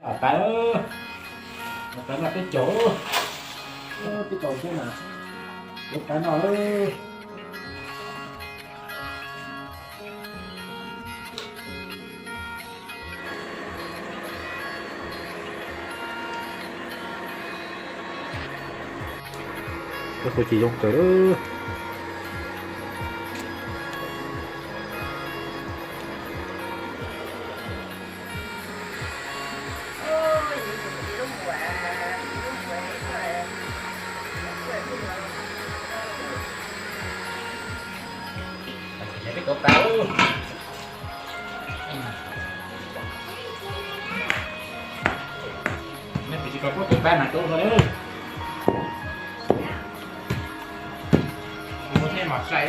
Tav, tav no peb caum, peb caum xwb na, peb tav no. Peb hu ces zoo kawg lawm. Peb tsis tau pab na, tau no. Muaj thiab mas sai.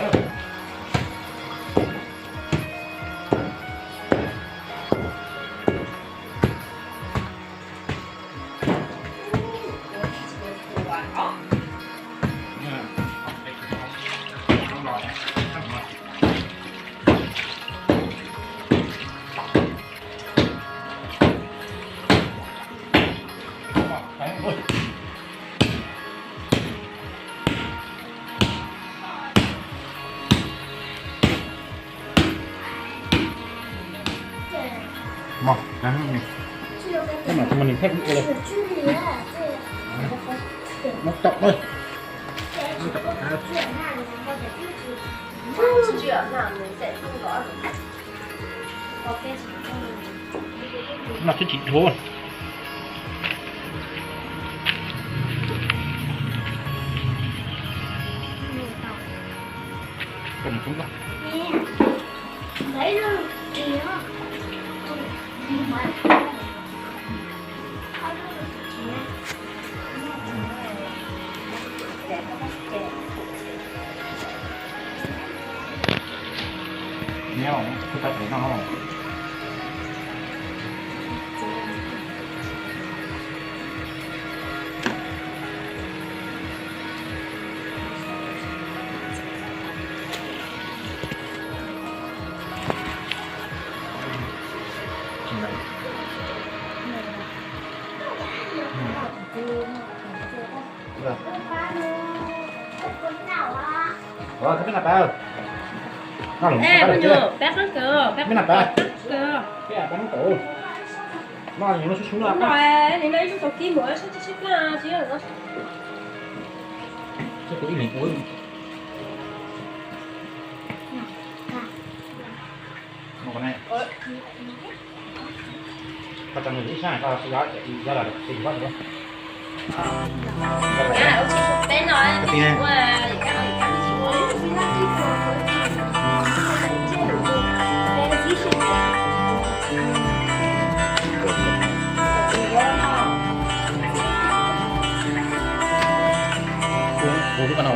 Mog, các bạn cho mình thép ua đây. Nó chọc thôi. Nó chọc cái. Nó cứ chỉ đổ. Cái này cũng có. Nyob, tsis tau pem no. Ua, peb nab pas. Peb nab pas. Peb nab pas no. Nim no ib lub tau kib mus sab tsis sib plab tsis. Tus ib leeg ua. Koj tau nws ib sab koj xav yog ces yog los tis koj tus. Ua lub koj no.